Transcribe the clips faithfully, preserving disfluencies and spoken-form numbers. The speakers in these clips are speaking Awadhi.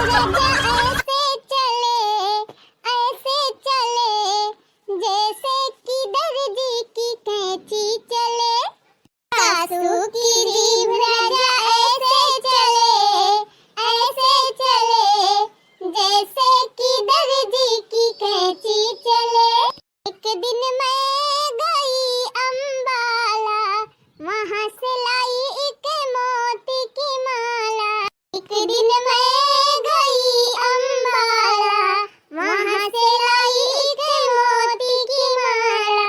राजा ऐसे चले, ऐसे चले, जैसे कि दर्जी की कैंची चले। सासू की जीभ राजा ऐसे चले, ऐसे चले, जैसे कि दर्जी की कैंची चले। एक दिन मैं गई अम्बाला, वहाँ से लाई एक मोती की माला। एक दिन मैं गई अम्बाला, वहाँ से लाई एक मोती की माला।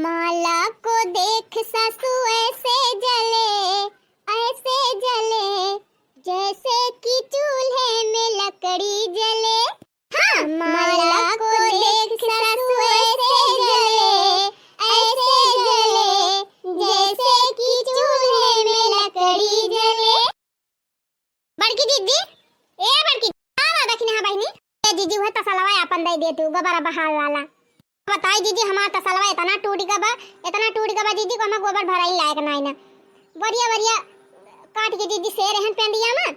माला को देख सासू ऐसे जले, ऐसे जले, जैसे कि चूल्हे में लकड़ी जले। हाँ, माला को देख सासू ऐसे जले, ऐसे जले, जैसे कि चूल्हे में लकड़ी जले। बड़की जिज्जी, ए बड़की, का बा दखिनहा बहिनी? ए जिज्जी, उहे तसलवा आपन दइ दे तू, गोबर बहावे वाला। बताई जिज्जी, हमार तसलवा इतना टूट गबा, इतना टूट गबा जिज्जी, को हमार गोबर भराई लायक नाई ना। बढ़िया बढ़िया काट के जिज्जी से रहन पेंदिया में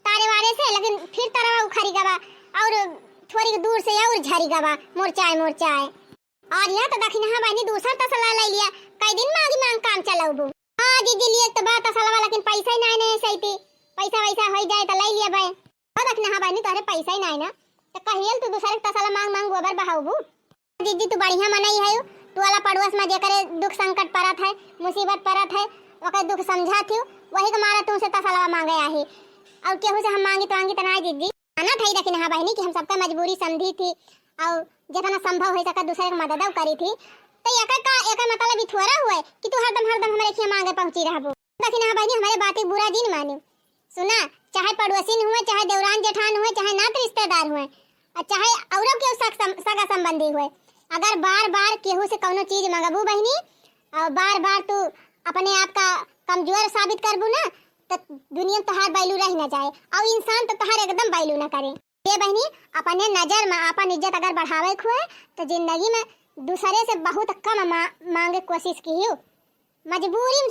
तारे वारे से, लेकिन फिर तरवा उखरी गबा और थोड़ी दूर से और झरी गबा, मुरचाए मुरचाए। और यहाँ तो दखिनहा बहिनी दूसर तसला लइ लिया, कई दिन मांगी मांग काम चलउबू। हाँ जिज्जी, लिए तो बा तसलवा, लेकिन पैसा ही नाई, नाई सही थी, पैसा वैसा होइ जाए तो लइ लिया बे। ओ दखिनहा बहिनी, तोहरे पैसा ही नाई ना, तो कहियल तू दूसरे के तसला मांग मांग गोबर बहाउबू। जिज्जी, तू बढ़िया मनई है, टोला पड़ोस में जेकरे दुख संकट परत है, मुसीबत परत है, ओकर दुख समझा थियू, वही के मारा तुमसे तसलवा मांगे आही। और केहू से हम मांगी तो मांगी तो ना जिज्जी। जानत है दखिनहा बहिनी कि हम सबका मजबूरी समझी थी और जितना संभव होइ सका दूसरे के मदद करी थी। तो एकर का, एकर मतलब ई थोड़ा हुए कि तू हरदम, हरदम हमरे खिया मांगे पहुंची रहबू। दखिनहा बहिनी, हमरे बात के बुरा जिन मानी। सुना, चाहे पड़ोसिन हुए, चाहे देवरान जेठान हुए, चाहे नात रिश्तेदार हुए, और चाहे औरो केहू सग सम-, सगा संबंधी हुए, अगर बार बार केहू से कौनो चीज मंगबू बहिनी, और बार बार तू अपने आप का कमजोर साबित करबू ना, तो दुनिया में तोहार value रह न जाए, और इंसान तो तोहार एकदम value न करे। ये बहिनी, अपने नजर में अपन इज्जत अगर बढ़ावे के हुए, तो जिंदगी में दूसरे से बहुत कम मा-, मांगे कोशिश किहू। मजबूरी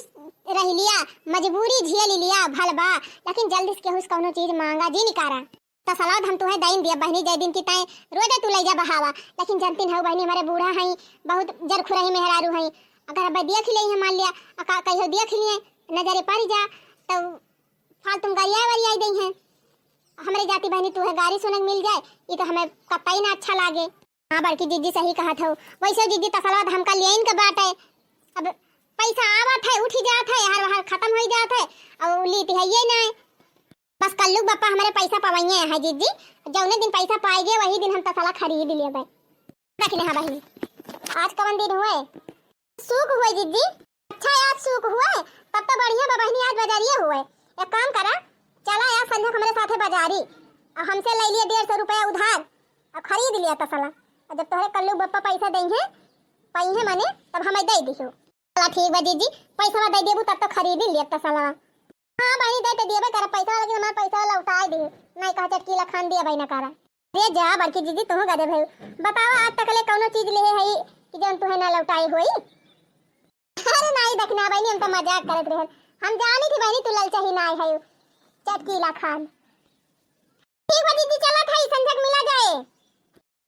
रह लिया, मजबूरी झेल लिया, भल बा, लेकिन जल्दी से केहू से कौनो चीज मांगा जिन करा। तसलवा हम तुहे दइन दिया बहिनी, जय दिन की तय रोजे तू लइ जा बहावा, लेकिन जनतिन हऊ बहिनी, हमरे बूढ़ा हई, बहुत जरखुरही मेहरारू हई, अगर अब देख ले मान लिया, अका-, कहियो देख लिए, नजरे पड़ जा, तो फालतू में गरिया वरियाई दई हैं। हमरे जाति बहिनी तुहे गारी सुने के मिल जाए, ई तो हमें कतई ना अच्छा लागे। हाँ बड़की जिज्जी, सही कहत हऊ। वैसे जिज्जी, तसलवा तो हमका लियाइन के बाटे, अब पैसा आवत है, उठी जात है, हर हर खत्म होइ जात है, और लीत है ये नाय। बस कल्लू बप्पा हमरे पैसा पवइये हैं जिज्जी, जौने दिन पैसा पाएगे वही दिन हम तसला खरीद लेबे। दखिनहा बहिनी, आज कवन दिन हुए? सुक हुए जिज्जी। अच्छा, आज सुक हुए, तब तो बढ़िया बा बहिनी, आज बाजारिये हुए। एक काम करा, चला आज संझा हमरे साथे बाजारी, और हमसे लइ लिया डेढ़ सौ रुपया उधार, और खरीद लिया तसला। और जब तोहरे कल्लू बप्पा पैसा देइहें, पइहें मने, तब हमें दइ दिहो। चला ठीक बा जिज्जी, पैसा दइ देबू तब तो खरीद लिया तसला। हाँ बहिनी, दे तो देबे करब पैसा, लेकिन हमार पैसा लौटाए दे, नहीं कहा चटकीला खान देबे न करा। रे जा बड़की जिज्जी, तुहू गजब है। बतावा, आज तक ले कौनो चीज लेहे है कि जौन तुहे ना लौटाए होई? अरे नाई दखिनहा बहिनी, हम तो मजाक करत रहन, हम जानी थी बहिनी तू ललचही नाई है, चटकीला खान। ठीक बा जिज्जी, चलत है, संझक मिला जाए।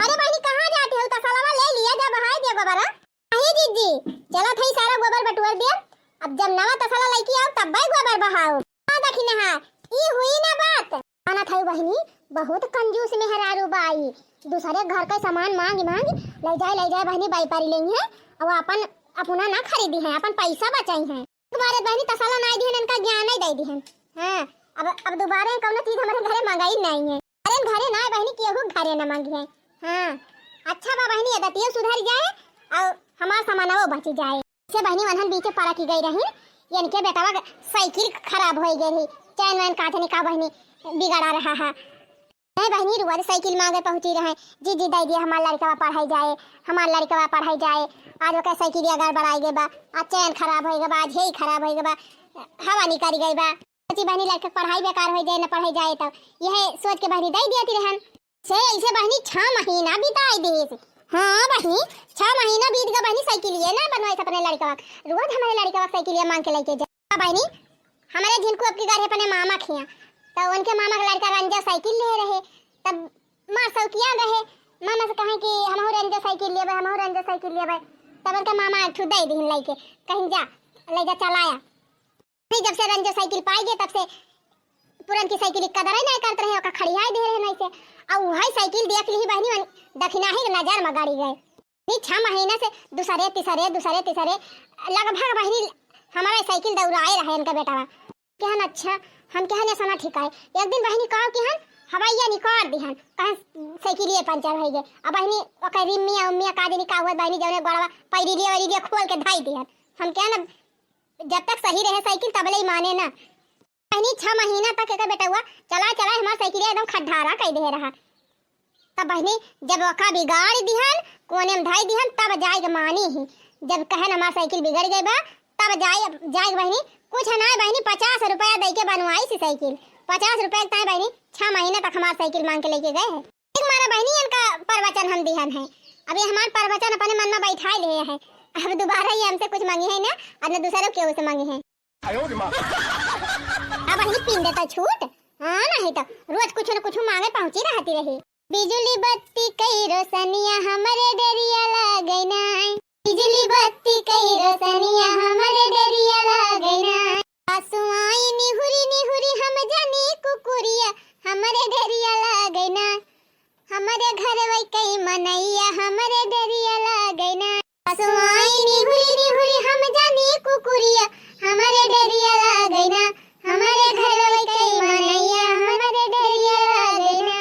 अरे बहिनी, कहाँ जाती हो? तसलवा ले लिया जा, बहाई दे गोबरा। नहीं जिज्जी, चलत है सारा गोबर बटुअर दिया। अब जब नवा तसला लइके आओ तब भाई गोबर बहाओ। हाँ दखिनहा, ई हुई ना बात। जानत है बहिनी, बहुत कंजूस मेहरारू बाई। दूसरे घर का सामान मांग मांग लइ जाए, लइ जाए बहिनी, व्यापारी लेइहें, और अपन अपना ना खरीदी हैं, अपन पैसा बचाई हैं। तुम्हारे बहिनी तसला नाई दिहन, इनका ज्ञान ही दे दिहन। हाँ, अब, अब दोबारा कौनो चीज हमारे घरे मंगाई नहीं है। अरे घरे ना बहिनी, केहू घरे ना मांगी है। हाँ, अच्छा बा बहिनी, ये दतियो सुधर जाए और हमार सामानवो बची जाए। से बहिनी वनहन बीचे पड़ा की गई रही, इनके बेटवा के साइकिल खराब हो गई रही, चैन वैन का जाने का बहिनी बिगड़ा रहा है। नहीं बहिनी, रोज साइकिल मांगे पहुंची रहे, "जिज्जी दे दिया, हमार लड़कवा पढ़ाई जाए, हमार लड़कवा पढ़ाई जाए।" आज ओकर साइकिलिया गड़बड़ाई गए बा, आज चैन खराब होई गए बा, आज हेई खराब होई गए बा, हवा निकल गई बा। सोची बहिनी लड़के के पढ़ाई बेकार हो जाए, न पढ़ाई जाए, तब यह सोच के बहिनी दे दिया थी रहन। से ऐसे बहिनी छह महीना बिताई दी। हाँ बहिनी, छह महीना बीत गए बहिनी, साइकिलिया ना बनवाई अपने लड़कवा के। रोज हमारे लड़कवा के साइकिलिया मांग के लेके जा। बहिनी, हमारे झिनकू अब की गाड़ी अपने मामा खिया, तो उनके मामा के लड़का रेंजर साइकिल ले रहे, तब मार सौकिया गए, मामा से कहे कि हमहू रेंजर साइकिल लेबे, हमहू रेंजर साइकिल लेबे। तब उनके मामा एक ठू दे दिहन लइके, कहीं जा, ले जा चलाया। फिर जब से रेंजर साइकिल पाई गए, तब से पुरनकी साइकिल कदर ही नहीं करत रहे, ओका खड़ियाई दे रहे नहीं से। और वही साइकिल देख ली बहनी, मन दखिनाही के नजर में गड़ी गए। नहीं, छह महीना से दूसरे, तीसरे, दूसरे, तीसरे, लगभग बहनी हमारा साइकिल दौड़ाए रहे इनका बेटावा। कहन, "अच्छा।" हम कहन, "ऐसा ना ठीक है।" एक दिन बहनी का कहन, हवाइया निकाल दिहन, कहन, "साइकिलिए पंचर हो गए।" अब बहनी ओकर रिम्मिया उम्मिया का जनी का हुआ बहनी, जौने गोड़वा पैरिलिया वैरिलिया खोल के धाई दिहन। हम कहन, "अब जब तक सही रहे साइकिल, तबले ही माने ना।" बहनी, छह महीना तक एकर बेटउआ चला चला हमार साइकिलिया एकदम खड्डारा कई दे रहा। तब बहनी, जब ओका बिगाड़ दिहन, कोने में धाई दिहन, तब जाए के मानी ही। जब कहन हमार साइकिल बिगड़ गई बा, तब जाए, जाए के बहनी, कुछ ना बहनी, पचास रुपया दे के बनवाई सी साइकिल। पचास रुपया के ताई बहनी, छह महीना तक हमार साइकिल मांग के लेके गए हैं। एक मारा बहनी, इनका प्रवचन हम दिहन है। अब ये हमार प्रवचन अपने मन में बैठाए लिए है। अब दोबारा ये हमसे कुछ मांगी है ना, और न दूसरों के उसे मांगी है। अब ही पिंड तो छूट, हाँ, नहीं तो रोज कुछ न कुछ मांगे पहुंची रहती रही। बिजुली बत्ती कई रोशनिया हमरे डेरिया लागे ना। बिजुली बत्ती कई रोशनिया हमरे डेरिया लागे ना। सासु आई निहुरी निहुरी हम जानी कुकुरिया हमरे डेरिया लागे ना। हमरे घर वई कई मनैया हमरे डेरिया लागे ना। सासु आई निहुरी निहुरी हम जानी कुकुरिया हमरे डेरिया लागे ना। हमरे घर वई कई मनैया हमरे डेरिया लागे ना।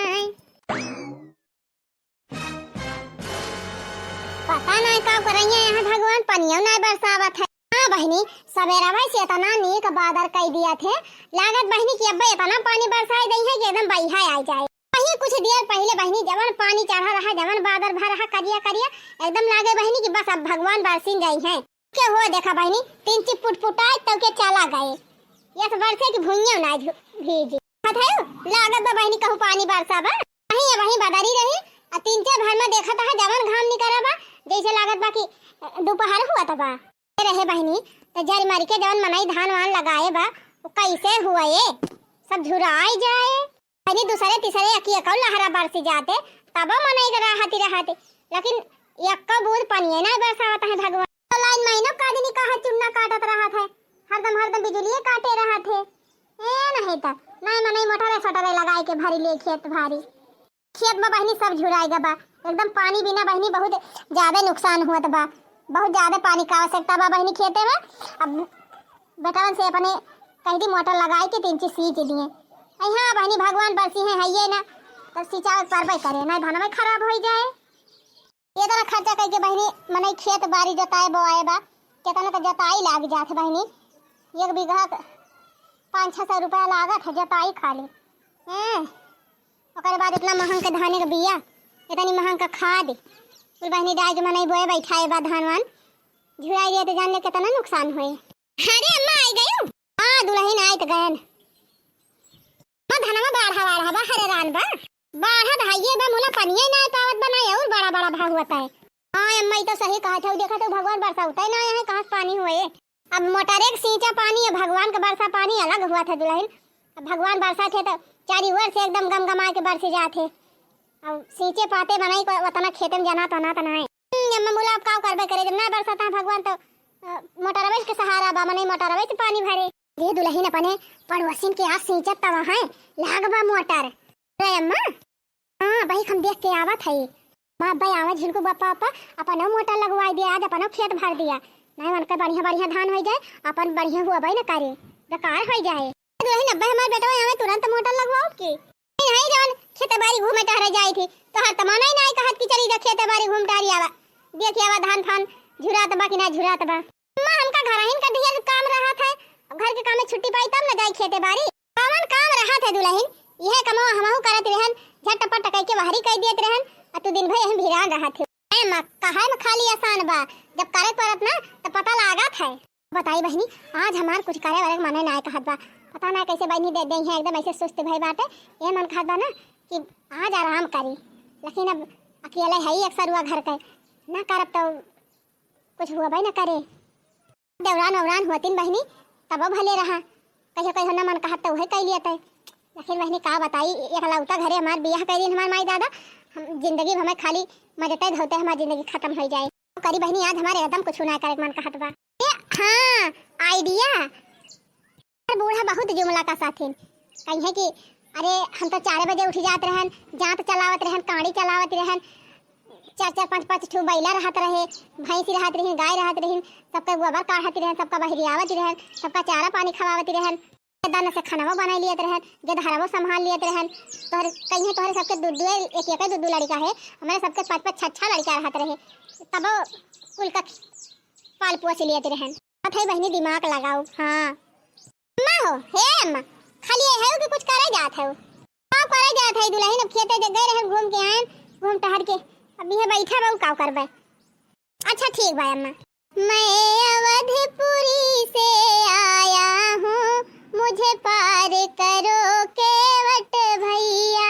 पता नाय का करइया यहाँ भगवान, पनियो नाय बरसावत है। हाँ बहिनी, सबेरवा से इतना नीक बादर कई दिया थे, लागत बहिनी कि अब्बे इतना पानी बरसाई दई है कि एकदम बइहा आ जाए। वही कुछ देर पहिले बहिनी जवन पानी चढ़ा रहा, जवन बादर भर रहा करिया करिया, एकदम लागे बहिनी कि बस अब भगवान बरसिन जाई हैं। के हो देखा बहिनी, तीन चिप पुटपुटाए तब के चला गए। यस बरसे कि भुइयां ना भीजी। हथायो, लागत बा बहिनी कहूँ पानी बरसा बा। वहीं, वहीं बदरी रही, आ तीन चार भर में देखत है जवन घाम निकरा बा, जैसे लागत बा कि दोपहर हुआ त बा। रहे बहिनी, त जर मर के जवन मनई धान वान लगाए बा, वो कैसे हुआ ये? सब झुराई जाए। बहिनी, दूसरे तीसरे अकी एकौ लहरा बरसी जाते, तबो मनई के रहती रहते, लेकिन एक्को बूंद पनिये ना बरसावत है भगवान। तो लाइन महीनों का आदमी कहा चुन्ना काटत रहत है, हरदम, हरदम बिजुलिये काटे रहत है। ए नहीं त, नहीं मनई मोटरे सोटरे लगाए के भरी ले खेत भारी। खेत में बहिनी सब झुराई गा बा, एकदम पानी बिना बहिनी बहुत ज्यादा नुकसान हुआ बा, बहुत ज्यादा पानी का आवश्यकता बा बहिनी खेते में। अब बेटवन से अपने कह दी मोटर लगाए के तीन चीज सींच दिए। अइहाँ बहिनी भगवान बरसी हैं, हइये ना, तब सिंचाई परबे करे, ना धनवे खराब हो जाए। ये तरह खर्चा करके बहिनी मनई खेत बारी जोताए बोआए बा, केतना तो जोताई लाग जात है बहिनी, एक बीघा क पाँच छः सौ रुपया लागत है जोताई खाली। हैं, ओकरे बाद इतना महंग के धाने के बिया, इतनी महंग का खाद, कुल बहिनी डाल के मनई बोए बैठाए बा धान वान, झुराई जाए तो जान ले कितना नुकसान होए। अरे अम्मा, आई गयू? हाँ दुलहिन, आई त गयन। अम्मा, धनवा बाढ़ा वाढ़ा बा, हरे रान बा। बाढ़ा धाइये बा, मुला पनिये ना पावत बा, ना और बड़ा बड़ा भाव होता है। हाँ अम्मा, ई तो सही कहत है, देखा तो भगवान बरसावता ही ना है, कहाँ से पानी हुए। अब मोटरे के सींचा पानी, अब भगवान के बरसा पानी अलग हुआ था दुलहिन। अब भगवान बरसा थे तो चारी ओर से एकदम गमगमा के बरस जात है। अब सींचे पाते बनाई को उतना खेत में जना तना तना है। हम्म, अम्मा मुला अब का करबे करे, जब ना बरसाता है भगवान तो, अ, मोटरवे के सहारा बा, मनई मोटरवे से पानी भरे। ये दुलहिन अपने पड़ोसिन के आज सींचत तवा है, लाग बा मोटर। अरे अम्मा, हाँ, भाई हम देख के आवत है। माँ अब्बा आवे झिनकू बप्पा अप्पा, अपनो मोटर लगवाई दिया, आज अपनो खेत भर दिया। नहीं उनके बढ़िया बढ़िया धान हो जाए, अपन बढ़िया हुआ भाई न करे, बेकार हो जाए। दुलहिन अब्बा हमार बेटवा आवे तुरंत मोटर लगवाओ की। नहीं, नहीं जान, खेते बारी घूमे टहरे जाई थी, तो हर तमाना ही नहीं कहत कि चली जा खेते बारी घूम टहरी आवा। देखी आवा धान फान झुरात बा कि ना झुरात बा। अम्मा, हमका घरहिन का ढेर काम रहत है, घर के काम में छुट्टी पाई तब न जाई खेते बारी। कवन काम रहत है दुलहिन? इहे कमवा हमहू करत रहन, झटपट कइके वहरी कइ देत रहन, आ तू दिन भर यहीं भिरान रहत है। ए माँ, कहे में खाली आसान बा, जब करे पड़त ना त पता लागत है। बताई बहिनी, आज हमार कुछ करे वाले के मने ना कहत बा, पता ना कैसे बहिनी दे देई है, एकदम ऐसे सुस्त भई बाटे। ये मन कहत बा ना कि आज आराम करी, लेकिन अब अकेले है ही एक सरुआ घर के, ना करब तो कुछ हुआ भाई ना करे। देवरान औरान होतिन बहिनी, तबो भले रहा। कहियो कहियो न मन कहत त उहे कइ लियत है। लेकिन बहिनी का बताई, एकलौता घरे हमार बियाह कइ दिन हमार माई दादा, हम जिंदगी भर में खाली मजते धोते हमार जिंदगी खतम होइ जाए। करी बहिनी, आज हमारे एकदम कुछ ना करे के मन कहत बा। ए, हाँ, idea। बूढ़ा बहुत जुमला का साथिन कहिए कि अरे हम तो चार बजे उठ जात रहन, जांत चलावत रहन, कांड़ी चलावत रहन, चार चार पाँच पाँच ठो बैला रहत रहे, भैंसी रहत रहिन, गाय रहत रहिन, सबके गोबर काढ़त रहन, सबका बहरियावत रहन, सबका चारा पानी खवावत रहन, दाना से खानवा बनाई लियत रहन, गदहरवो संभाल लियत रहन। तोहरे कहिए तोहरे सबके दू दू, एक एक दू दू लड़का है, हमारे सबके पाँच पाँच छह छह लड़का रहत रहे, तबो कुल का पाल पोस लियत रहन। अथई बहिनी दिमाग लगाओ। हाँ। अम्मा हो, हे अम्मा, खाली ये है कि कुछ करे जात है? का करे जात है दुलहिन? अब खेते जे गए रहे, घूम के आए, घूम टहर के, अब यहाँ बैठा बा, का करबे? अच्छा ठीक बा अम्मा। मैं अवधपुरी से आया हूँ, मुझे पार करो केवट भैया।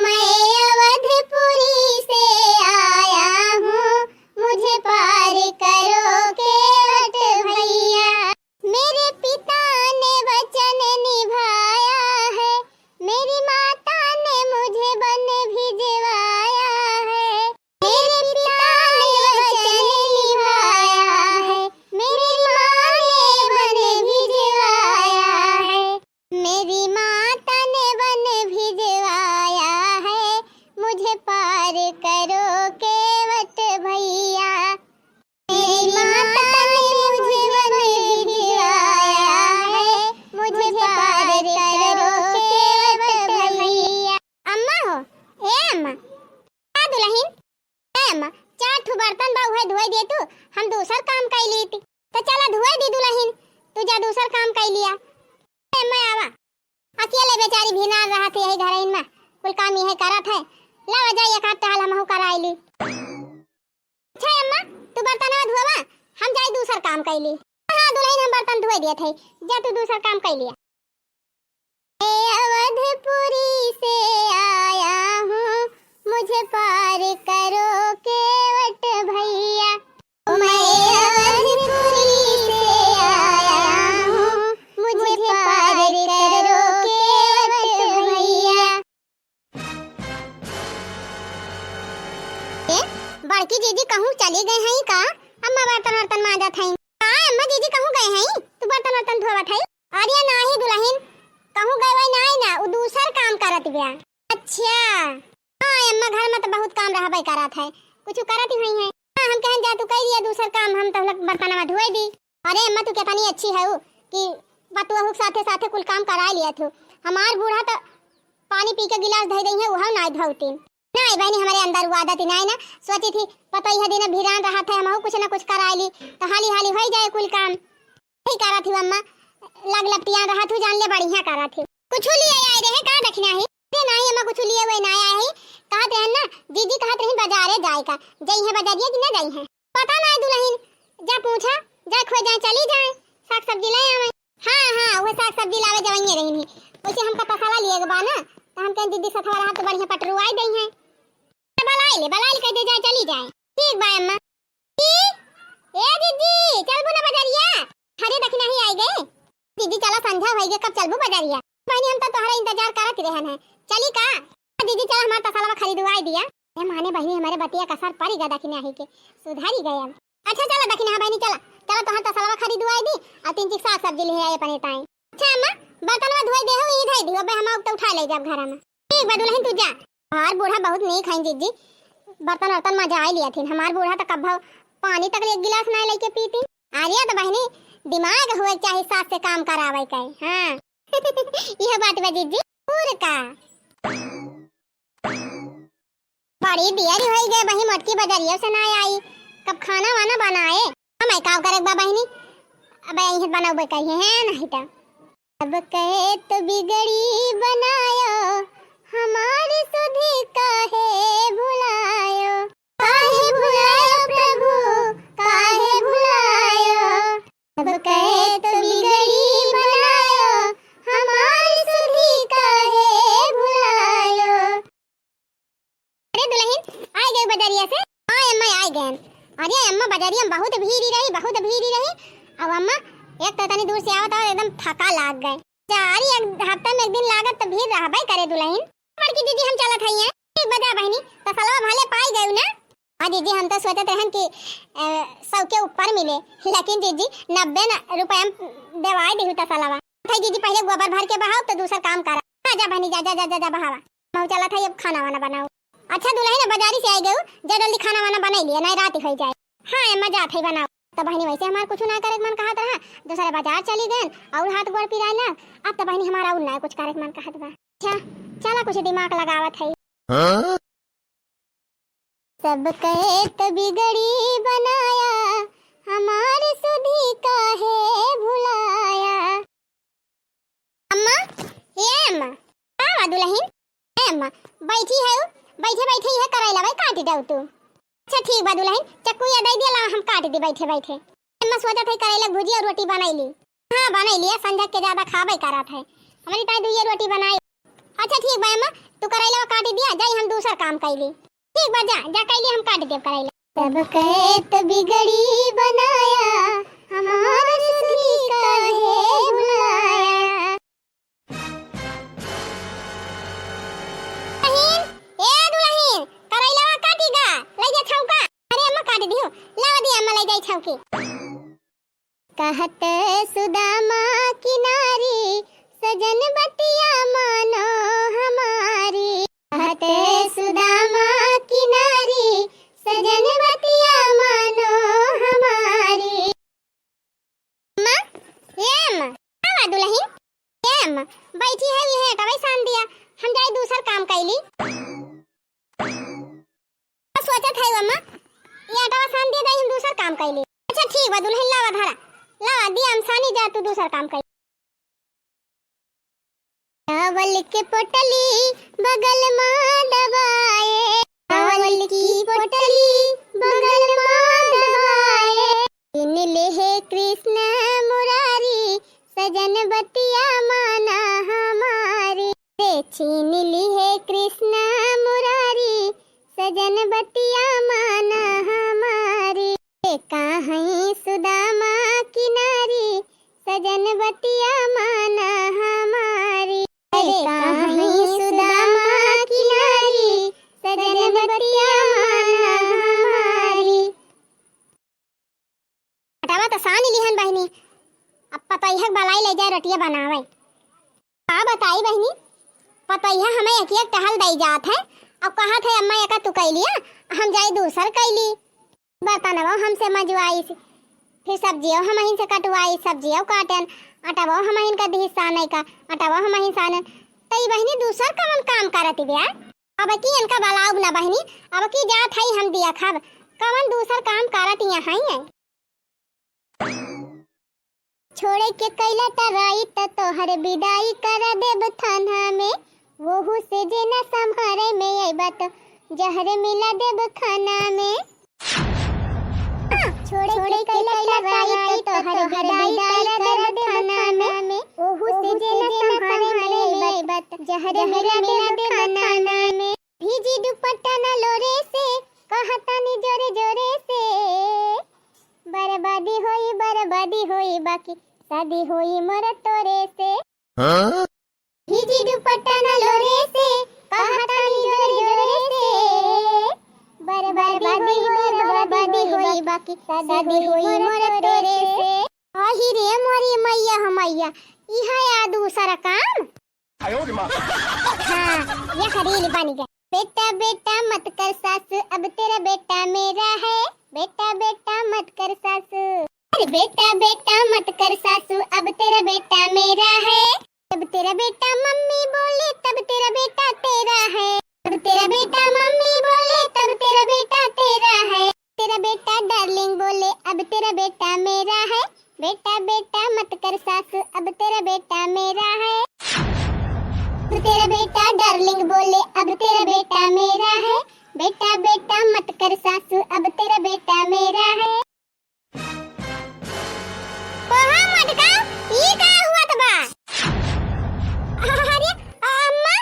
मैं अवधपुरी से आया हूँ, मुझे पार करो केवट भैया। मेरे पिता ने वचन निभाया है, मेरी माता ने मुझे वन भिजवाया है। मेरे पिता ने वचन निभाया है, मेरी माँ ने वन भिजवाया है। मेरी माता ने वन भिजवाया है, मुझे पार करो केवट भैया। मेरी माता ने मुझे वन भिजवाया है, मुझे पार करो केवट भैया। अम्मा हो, ए अम्मा, का दुलहिन? ए अम्मा, चार ठो बर्तन बा, उहे धोए दे तू, हम दूसर काम कइ लीत। त चला धोए दी दुलहिन, तू जा दूसर काम कइ लिया। ए अम्मा आवा, अकेले बेचारी भी ना रहत है यही घरइन में, कुल काम यही करत है। लावा जा एक आध टहल हमहू कराई ली। अच्छा अम्मा, तू बर्तनवा धोवा, हम जाई दूसर काम कइ ली। हाँ दुलहिन, हम बर्तन धोए दियत है, जा तू दूसर काम कइ लिया। मैं अवधपुरी से आया हूँ, मुझे पार करो केवट भैया। मैं अवधपुरी से आया हूँ, मुझे पार करो केवट भैया। ए, बड़की जीजी कहूँ चली गई हैं का? अम्मा बर्तन वर्तन मांजत हैं। का अम्मा जीजी कहूँ गई हैं? तू बर्तन वर्तन धोवत है? अरे नाही दुलहिन, कहूँ गए वही नाही ना, उ दूसर काम करत बिया। अच्छा। हाँ अम्मा, घर में तो बहुत काम रहबे करत है, कुछ करत ही हुई है। हाँ, हम कहन जा तू कइ लिया दूसर काम, हम तो लोग बर्तनवा धोए दी। अरे अम्मा, तू कितनी अच्छी है कि पतोहू के साथे साथे कुल काम कराए लिया तू। हमार बूढ़ा तो पानी पी के गिलास धइ दई है, उहउ नाई धोती। नाई बहिनी, हमरे अंदर वो आदत ही नाई ना। सोची थी पतोहिया दिन भिरान रहत है, हमहू कुछ ना कुछ कराए ली, तो हाली हाली होइ जाए कुल काम। ठीक करत ही अम्मा, लग लपटियान रहत हूँ, जान ले बढ़िया करत ही। कुछ लिए आए रहे का दखिना ही? अरे नाई अम्मा, कुछ लिए हुए नाई आए ही। कहत रहन ना, जीजी कहत रही बाजारे जाए का, जइहे बजरिया कि ना जइहे? पता नाई दुलहिन, जा पूछा, जा खोजे, चली जाए, साग सब्जी ले आवे। हाँ, हाँ, उहे साग सब्जी लावे जवइये रहिन ही। वैसे हमका तसला लिए के बा ना, तो हम कहें दीदी सथवा रहा तो बढ़िया पटरुआई दइहे। तो बलाई ले, बलाई ले, कह दे जाए, चली जाए। ठीक बा अम्मा। की? ए दीदी, चलबू ना बजरिया? अरे दखिना ही आई गए। दीदी चला, संझा होइ गए, कब चलबू बजरिया? बहिनी हम तो तोहरा इंतजार करत रहन है, चली का? दीदी चला, हमार तसलवा खरीदवाई दिया। ए माने बहिनी, हमारे बतिया का असर पड़ी गा दखिना ही के, सुधरी गए अब। अच्छा चला दखिना बहिनी, चला, चला तोहार तसलवा खरीदवाई दी और तीन चीज साग सब्जी ले आए अपने ताई। अच्छा अम्मा, बर्तनवा धोए दे हो, ई धई दी, अबे हम तो उठा ले जाब घर में। ठीक बा दुलहिन, तू जा। हमार बूढ़ा बहुत नीक हईन जीजी, बर्तन वर्तन मजाए लिया थिन। हमार बूढ़ा तो कब्बो पानी तक एक गिलास ना लेके पीती। अरे तो बहिनी, दिमाग हुए चाहे सास से काम करावे के। हाँ। यह बात बा जीजी। और का? बड़ी देरी होइ गए बहिनी, मोटकी बजरिया से ना आई, कब खाना वाना बनाए? हमें का करे बा बहिनी, अब यही बनौबे कहिए हैं नहीं तो। अब कहे तो बिगड़ी बनायो, हमारी सुधि काहे भुलायो? काहे भुलायो प्रभु, काहे भुलायो? अब कहे तो बिगड़ी बनायो, हमारी सुधि काहे भुलायो? अरे दुलहिन, आए गए बजरिया से? हाँ अम्मा, आए गए। अरे अम्मा, बजरिया में बहुत भीड़ रही, बहुत भीड़ रही। अब अम्मा, एक तो इतनी दूर से आवत आवत एकदम थका लाग गए। जा, अरे एक हफ्ता में एक दिन लागत त भीड़ रहबे करे दुलहिन। बड़की दीदी हम चलत हई हैं। ठीक बा जा बहिनी, तसलवा भले पाई गयू ना। हाँ जीजी, हम तो सोचत रहन कि, अ, सौ के ऊपर मिले, लेकिन जीजी, नब्बे न-, रुपया में देवाए दिहू तसलवा। भाई जीजी, पहिले गोबर भर के बहाओ, तो दूसर काम करा। हाँ, जा बहिनी, जा, जा, जा, जा, जा बहावा। हम चलत हई, अब खाना वाना बनाओ। अच्छा दुलहिन, बाजारी से आई गयू, जा जल्दी खाना वाना बनाई लिया, नहीं रात होई जाए। हाँ अम्मा, जात हई बनाओ। तो बहिनी, वैसे हमार कुछ ना करे के मन कहत रहा, दूसरे बाजार चली गए और हाथ गोड़ पिराए ना। अब तो बहिनी, हमारा और ना कुछ करे के मन कहत बा। अच्छा, चला कुछ दिमाग लगावत हई। हाँ? सबके त बिगड़ी बनाया, हमार सुधी काहे भुलाया। अम्मा, ए अम्मा, का बा दुलहिन? ए अम्मा, बैठी है, बैठे बैठे यह करैला भाई काट दऊ तू। अच्छा ठीक बा दुलहिन, चक्कू या दे दिया, ला हम काट दी बैठे बैठे। अम्मा सोचत है करैला के भुजिया और रोटी बनाई ली। हाँ, बनाई लिया, संझा के ज्यादा खाबे करत है। हमारी ताई दुइये रोटी बनाई। अच्छा ठीक बा अम्मा, तू करैला काट दिया, जाई हम दूसर काम कैली। ठीक बा, जा, जा कैली हम काट देब करैला। सबके त बिगड़ी बनाया, हमार सुधी काहे भुलाया। दुलहिन, ए दुलहिन, करैलवा काटी गा, ले जा छौका। अरे अम्मा काट दियो, लावा दिया अम्मा ले जाई छौकी। कहत सुदामा किनारी, सजन बतिया मानो हमारी। कहत सुदामा किनारी, सजन बतिया मानो हमारी। अम्मा, ए अम्मा, का बा दुलहिन? ए अम्मा, बैठी है, यह अटवा सान दिया, हम जाई दूसर काम कैली। सोचत है अम्मा, ये अटवा सान दिया, जाई हम दूसर काम कैली। अच्छा ठीक बा दुलहिन, लावा धरा, लावा दिया हम सानी, जा तू दूसर काम कैली। चावल के पोटली बगल मा दबाए, चावल की पोटली बगल मा दबाए। छीन लिहे कृष्ण मुरारी, सजन बतिया माना हमारी। रे छीन लिहे कृष्ण मुरारी, सजन बतिया माना हमारी। रे काहई सुदामा किनारी, सजन बतिया माना हमारी। अरे काहे सुदामा किनारी, सजन बतिया माना हमारी। अटवा त सानी लिहन बहिनी, अब पतोहिया के बलाई ले जाए रोटिया बनावे। का बताई बहिनी, पतोहिया हमें एक एक टहल दई जात है, अब कहत है अम्मा एका तू कैलिया, हम जाई दूसर कैली। बर्तनवो हमसे मजवाइस, फिर सब्जियो हमहिन से कटवाइस, सब्जियो काटेन, अटवो हमहिन का दिहिस साने का, अटवो हमहिन सानेन। त ई बहिनी दूसर कवन काम करत बिया? अब की इनका बलाउब ना बहिनी, अब की जात हई हम दिया खाब, कवन दूसर काम करत यहाँ है? छोड़े के कैला तराई त तोहर विदाई कर देब थाना में। वहू से जे न संभारे में अइबा त जहर मिला देब खाना में। छोड़े के कैला तराई त तोहर विदाई कर देब थाना में। वहू से जे न संभारे में अइबा त जहर मिला देब खाना में। भीजी दुपट्टा ना लोरे से, कहतानी जोरे जोरे से। बर्बादी होई, बर्बादी होई, बाकी शादी होई मोर तोरे से। हाँ? भीजी दुपट्टा ना लोरे से, कहतानी जोरे जोरे से। बर्बादी होई, बर्बादी होई, बाकी शादी होई मोर तोरे से। आही रे मोरी मैया हो मैया, इहा या दूसरा काम। हाँ, यह रील बन गया। बेटा बेटा मत कर सासू, अब तेरा बेटा मेरा है। बेटा बेटा मत कर सासू। अरे बेटा बेटा मत कर सासू, अब तेरा बेटा मेरा है। जब तेरा बेटा मम्मी बोले तब तेरा बेटा तेरा है। जब तेरा बेटा मम्मी बोले तब तेरा बेटा तेरा है। तेरा बेटा डार्लिंग बोले अब तेरा बेटा मेरा है। बेटा बेटा मत कर सासू, अब तेरा बेटा मेरा है। अब तेरा बेटा डार्लिंग बोले अब तेरा बेटा मेरा है। बेटा बेटा मत कर सासू, अब तेरा बेटा मेरा है। कहा मटका, ई का हुआ त बा? अरे अम्मा,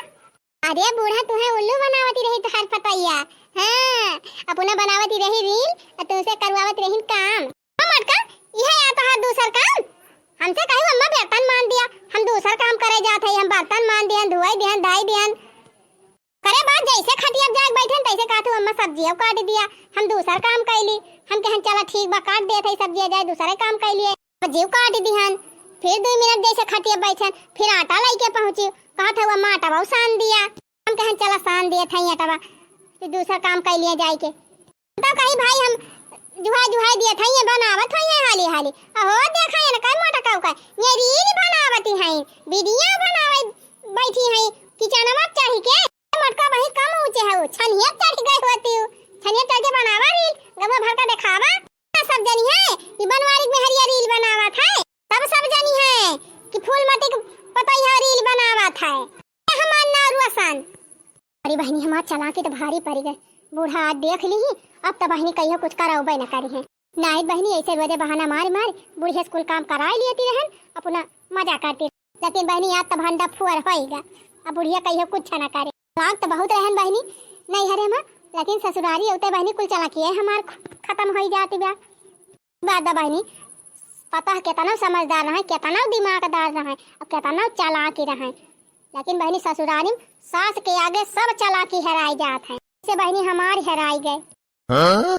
अरे बूढ़ा तुहे उल्लू बनावती रही तोहार पतैया। हाँ, अपना बनावती रही रील, आ तुमसे करवावत रही काम। हाँ मटका, इहे या तोहार दूसर काम। हमसे कही, "अम्मा, बर्तन माँज दिया, हम दूसर काम करे जात है, हम बर्तन माँज दिहन, धुआई दिहन, धाई दिहन।" करे बाद जैसे खटिया जाके बैठन, तैसे कहत हूँ, "अम्मा, सब्जिया काट दिया, हम दूसर काम कैली।" हम कहन, "चला ठीक बा, काट देत है सब्जिया, जाए दूसरे काम कैलिए।" सब्जिया काट दिहन, फिर दो मिनट जैसे खटिया बैठन, फिर आटा लेके पहुँची, कहत हूँ, "अम्मा, आटा बहुत सान दिया।" हम कहन, "चला सान दिए थे आटा बा, फिर दूसर काम कैलिए जाए के।" तो कही, "भाई, हम जुहाई जुहाई दिए थे, ये बनावत हो ये हाली हाली।" अहो, देखा ये ना, कई मोटका का, ये रील बनावती हैं, वीडियो बनावे बैठी हैं, किचनवा चढ़ के। मोटका बहिनी कम ऊँचे है, वो छनिया चढ़ गई होती हूँ, छनिया चढ़ के बनावा रील, गवा भर का देखावा। सब जनी है, ये बनवारी में हरिया रील बनावत है, सब सब जनी है कि फूलमती के पतोहिया रील बनावत है। हमार नाव रोशन। अरे बहिनी, हमार चालाकी तो भारी पड़ी गए। बूढ़ा आज देख ली, अब तो बहिनी कहियो कुछ करौबे न करी है। नाहीं बहिनी, ऐसे रोजे बहाना मार मार बुढ़िया से कुल काम कराई लेती रहन, अपना मजा करती। लेकिन बहिनी, आज तो भंडा फुअर होइगा, अब बुढ़िया कहियो कुछ न करे। लाग तो बहुत रहन बहिनी नैहरे में, लेकिन ससुरारी औते बहिनी कुल चालाकी है हमार ख-, खत्म होई जाती बा। बात बा बहिनी, पतोह केतना समझदार रहे, केतना दिमागदार रहे और केतना चालाकी रहे, लेकिन बहिनी ससुरारी में सास के आगे सब चालाकी हेराई जात है। से बहिनी हमार हेराई गए। हाँ?